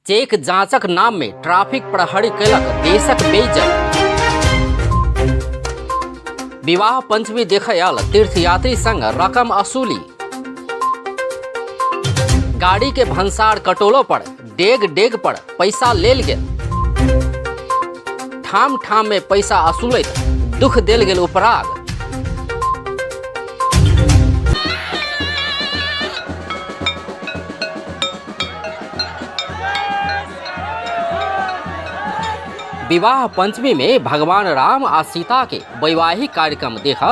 Cheque जांचक नाम में ट्रैफिक प्रहरी कयलक देशक बेइज्जत। विवाह पंचमी देखय आयल तीर्थयात्री संग रकम असूली। गाड़ी के भंसार कटोलो पर डेग डेग पर पैसा लेल गेल। ठाम ठाम में पैसा असूलैत दुख देल गेल उपराग। विवाह पंचमी में भगवान राम आ सीता के वैवाहिक कार्यक्रम देख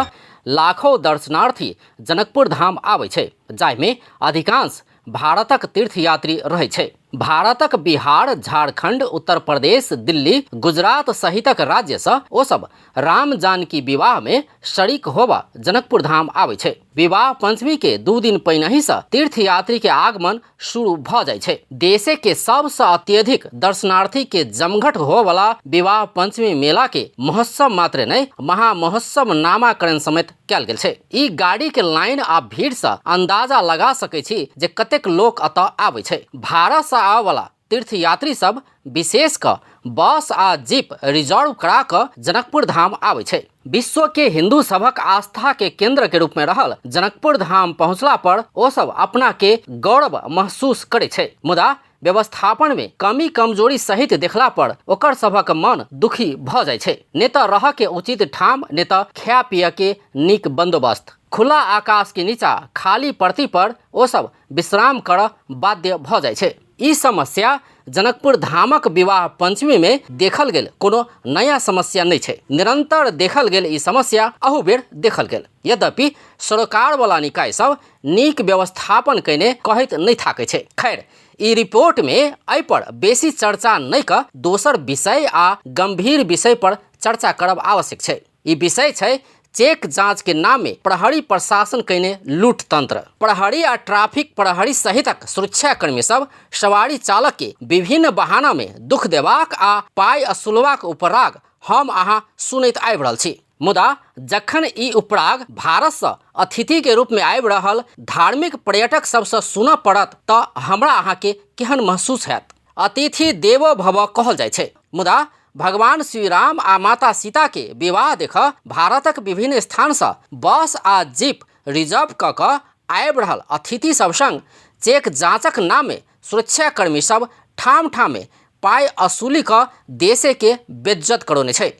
लाखों दर्शनार्थी जनकपुर धाम आबै छै, जाहिमे अधिकांश भारतक तीर्थयात्री रहै छै। भारतक बिहार, झारखंड, उत्तर प्रदेश, दिल्ली, गुजरात सहितक राज्यसँ ओ सब राम जानकी विवाह में शरीक होबऽ जनकपुर धाम आबै छै। विवाह पंचमी के 2 दिन पहिनहि सँ तीर्थयात्री के आगमन शुरू भऽ जाइ छै। देशे के सबसँ अत्यधिक दर्शनार्थी के जमघट होवला विवाह पंचमी मेला के महोत्सव मात्रे नहि, महामहोत्सव नामाकरण समेत कयल गेल छै। ई गाड़ी के लाइन आ भीड़ सँ अंदाजा लगा सकै छी जे कतेक लोक एतऽ आबै छै। भारत सँ आबऽ वाला तीर्थयात्री सब विशेष क बस आ जीप रिजर्व करा क जनकपुर धाम आबै छै। विश्व के हिंदू सभक आस्था के केंद्र के रूप में रहल जनकपुर धाम पहुंचला पर ओ सब अपना के गौरव महसूस करे छै, मुदा व्यवस्थापन में कमी कमजोरी सहित देखला पर ओकर सभक मन दुखी भ जाइ छै। ने त रह के उचित ठाम, ने त खाय पिय के नीक बंदोबस्त। खुला आकाश के नीचा खाली परती पर ओ सब विश्राम कर बाध्य भ जाइ छै। ई समस्या जनकपुर धामक विवाह पंचमी में देखल गेल कोनो नया समस्या नहीं छै। निरंतर देखल गेल ई समस्या अहू बेर देखल गेल। यद्यपि सरोकार वाला निकाय सब नीक व्यवस्थापन कयने कहैत नहीं थाकै छै। खैर, ई रिपोर्ट में एहि पर बेसी चर्चा नहीं क दोसर विषय आ गंभीर विषय पर चर्चा करब आवश्यक छै। ई विषय छै चेक जांच के नाम में प्रहरी प्रशासन कयने लूट तंत्र। प्रहरी आ ट्रैफिक प्रहरी सहितक सुरक्षाकर्मी सब सवारी चालक के विभिन्न बहाना में दुख देबाक आ पाई असुलबाक उपराग हम अहाँ सुनैत आबि रहल छी। मुदा जखन ई उपराग भारत सँ अतिथि के रूप में आबि रहल धार्मिक पर्यटक सब सँ सुनऽ पड़त तऽ हमरा अहाँ के केहन महसूस हैत। अतिथि देवो भव कहल जाइ छै, मुदा भगवान श्री राम आ माता सीता के विवाह देख भारतक विभिन्न स्थान सँ बस आ जीप रिजर्व क क आबि रहल अतिथि सब संग चेक जांचक नाम में सुरक्षाकर्मी सब ठाम ठाम में पाई असूली क देशे के बेइज्जत करौने छै।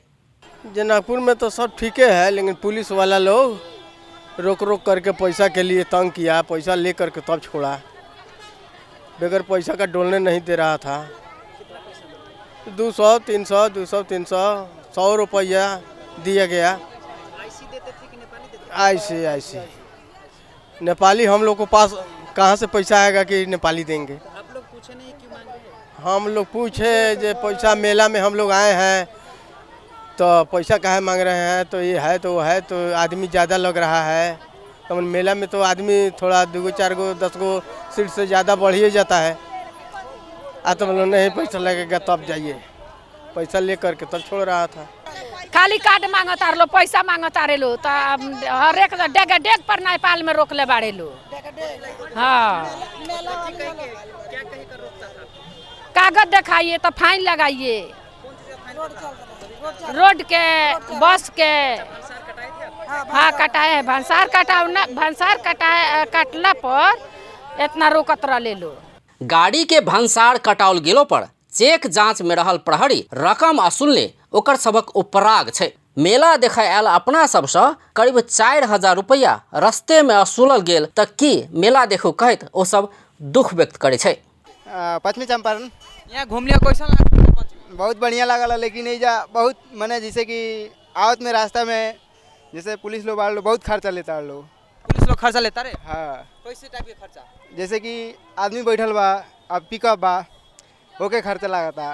जनकपुर में तो सब ठीके है, लेकिन पुलिस वाला लोग रोक रोक करके पैसा के लिए तंग किया, पैसा ले करके तब छोड़ा, बगैर पैसा का डोलने नहीं दे रहा था। 200 300 200 300 100 रुपया दिया गया। आईसी आईसी नेपाली हम लोग को पास कहाँ से पैसा आएगा कि नेपाली देंगे। आप लोग पूछे नहीं क्यों मांग रहे हैं? हम लोग पूछे जे पैसा मेला में हम लोग आए हैं तो पैसा काहे मांग रहे हैं, तो ये है तो वो है, तो आदमी ज़्यादा लग रहा है। तो मेला में तो आदमी थोड़ा 2 गो 4 गो 10 गो सीट से ज़्यादा बढ़ ही जाता है। आ तो बोलो नहीं पैसा लगेगा तब जाइए, पैसा ले करके तब छोड़ रहा था। खाली कार्ड मांगता लो, पैसा मांगता रे लो, तो हर एक डेग डेग पर नेपाल में रोक ले बाड़े लो। हाँ, कागज दिखाइए तो फाइन लगाइए, रोड के बस के। हाँ कटाए है, भंसार कटाओ ना, भंसार कटाए, कटला पर इतना रोकत रह लो। गाड़ी के भंसार कटाओल गेलो पर चेक जांच में रहल प्रहरी रकम असूलने ओकर सबक उपराग छै। मेला देखय आयल अपना सबसँ करीब 4000 रुपया रस्ते में असूलल गेल त की मेला देखू कहैत ओ सब दुख व्यक्त करे छै। पश्चिमी चंपारण यहाँ घूमने कैसा लागल? बहुत बढ़िया लागल, लेकिन एजा बहुत मने जैसे कि आवत में रास्ता में जैसे पुलिस लोग लोग बहुत खर्चा लेता है लोग। पुलिस लोग खर्चा लेता रे? हाँ। कैसे टाइप के खर्चा? जैसे कि आदमी बैठल बा, अब पिकअप बा, ओके खर्चा लागता,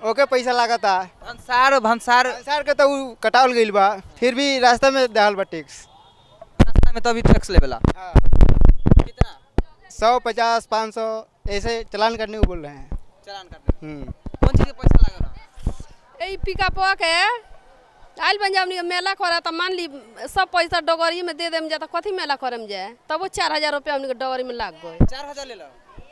ओके पैसा लागता। भंसार, भंसार भंसार के तो उ कटावल गइल बा, फिर भी रास्ता में दहल बा टैक्स। रास्ता में तो अभी टैक्स लेवेला। हाँ। कितना? 150 500 ऐसे चलान करने को बोल रहे हैं। चलान करने। कौन चीज के पैसा लागल? ए पिकअप के आइल बन जामनी मेला करे तो मान ली सब पैसा डगरी में they them जा तो कथी मेला करम जाए, तब वो 4000 रुपया हमनी के डगरी में लाग गए। 4000 ले लो?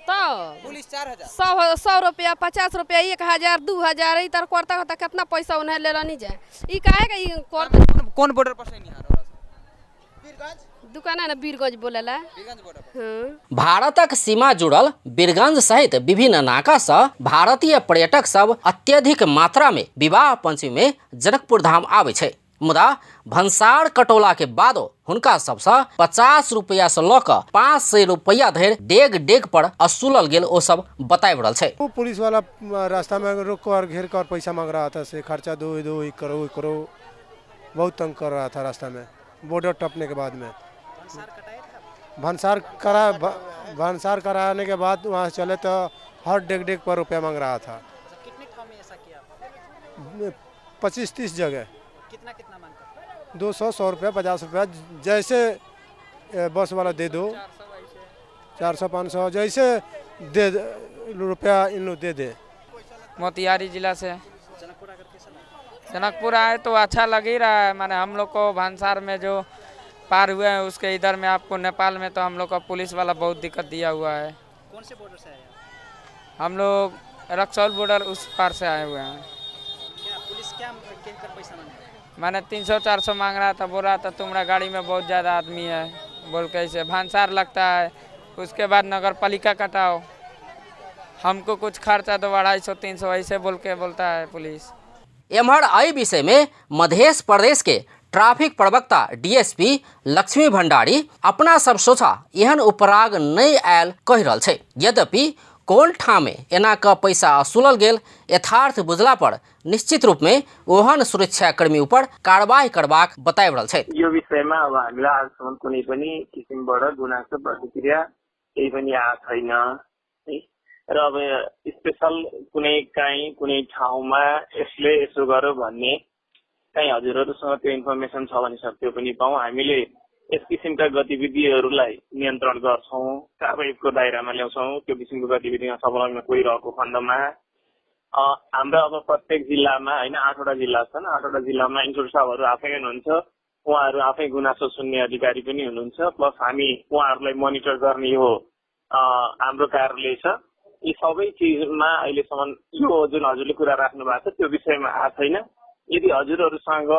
तब पुलिस 4000। 100 100 रुपया, 50 रुपया, 1000, 2000, ई तरह करता करता कितना पैसा उन्हें लेलनी जाए। ई काहे के ई कर कौन कौन बॉर्डर पर से निहार रहा? दुकान है ना बीरगंज बोलेला। बीरगंज बॉर्डर पर। हाँ। भारतक सीमा जुड़ल बीरगंज सहित विभिन्न नाका सँ भारतीय पर्यटक सब अत्यधिक मात्रा में विवाह पंचमी में जनकपुर धाम आबै छै, मुदा भंसार कटौला के बादो हुनका सबसँ 50 रुपया सँ लऽ कऽ 500 रुपया धरि डेग डेग पर असूलल गेल ओ सब बताबि रहल छै। वो पुलिस वाला रास्ता में रोक कर घेर कर पैसा मांग रहा था, से खर्चा दो, दो, ये करो, ये करो, बहुत तंग कर रहा था रास्ता में बॉर्डर टपने के बाद में। भंसार करा भंसार कराने के बाद वहाँ से चले तो हर डेग डेग पर रुपया मांग रहा था। कितने ठाव में ऐसा किया? 25-30 जगह। कितना कितना मांगता? 200, 100 रुपया, 50 रुपया, जैसे बस वाला दे दो, 400, 500 जैसे दे रुपया इन लोग दे दे। मोतिहारी जिला से जनकपुर आए तो अच्छा लग ही रहा है। माने हम लोग को भंसार में जो पार हुए हैं उसके इधर में आपको नेपाल में तो हम लोग का पुलिस वाला बहुत दिक्कत दिया हुआ है। कौन से बॉर्डर से आए आप? हम लोग रक्सौल बॉर्डर उस पार से आए हुए हैं। क्या पुलिस क्या कहकर पैसा मांग रहा है? मैंने 300-400 मांग रहा था, बोल रहा था तुम्हारा गाड़ी में बहुत ज़्यादा आदमी है बोल के, ऐसे भंसार लगता है। उसके बाद नगर पालिका कटाओ, हमको कुछ खर्चा दो 250-300 ऐसे बोल के बोलता है पुलिस। एम्हर एहि विषय में मध्य प्रदेश के ट्रैफिक प्रवक्ता डीएसपी लक्ष्मी भंडारी अपना सब सोचा एहन उपराग नहि आयल कहि रहल छै। यद्यपि कोन ठामे एना क पैसा असूलल गेल यथार्थ बुझला पर निश्चित रूप में ओहन सुरक्षाकर्मी ऊपर कार्रवाई करबाक बताबि रहल छै। यो विषयमा अब हामीलाई आजसम्म कुनै पनि किसिमबाट गुनासो प्रतिक्रिया केही पनि आएको छैन है। र अब स्पेशल कुनै काहीँ कुनै ठाउँमा यसले यसो गर्यो भन्ने काहीँ हजुरहरूसँग त्यो इन्फर्मेसन छ भने सर त्यो पनि पाऊँ। हामीले यस किसिमका गतिविधिहरूलाई नियन्त्रण गर्छौँ, कारबाहीको दायरामा ल्याउँछौँ। त्यो किसिमको गतिविधिमा संलग्न कोही रहेको खण्डमा हाम्रो अब प्रत्येक जिल्लामा होइन 8वटा जिल्ला छन्, 8वटा जिल्लामा इन्स्पेक्टर साहबहरू आफै हुनुहुन्छ, उहाँहरू आफै गुनासो सुन्ने अधिकारी पनि हुनुहुन्छ, प्लस हामी उहाँहरूलाई मोनिटर गर्ने यो हाम्रो कार्यालय छ। यी सबै चिजमा अहिलेसम्म यो जुन हजुरले कुरा राख्नु भएको छ त्यो विषयमा आएको छैन। यदि हजुरहरूसँग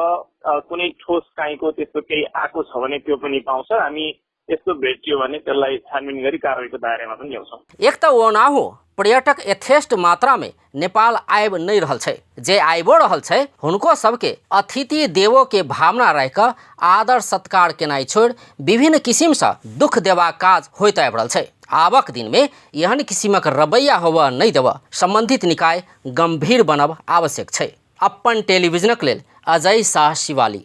कुनै ठोस काहीँको त्यस्तो केही आएको छ भने त्यो पनि पाउँछ। हामी यस्तो भेटियो भने त्यसलाई छानबिन गरी कारबाहीको दायरामा पनि ल्याउँछौँ। एक त ओनाहु पर्यटक यथेष्ट मात्रा में नेपाल आबि नहीं रहल छै, जे आबिओ रहल छै हुनको सबके अतिथि देवो के भावना राखि कऽ आदर सत्कार केनाइ छोड़ि विभिन्न किसिमसँ दुख देबाक काज होइत आबि रहल छै। आबक दिन में एहन किसिमक रवैया होबऽ नहि देबऽ संबंधित निकाय गंभीर बनब आवश्यक छै। अपन टेलीविजनक लेल अजय शाह शिवाली।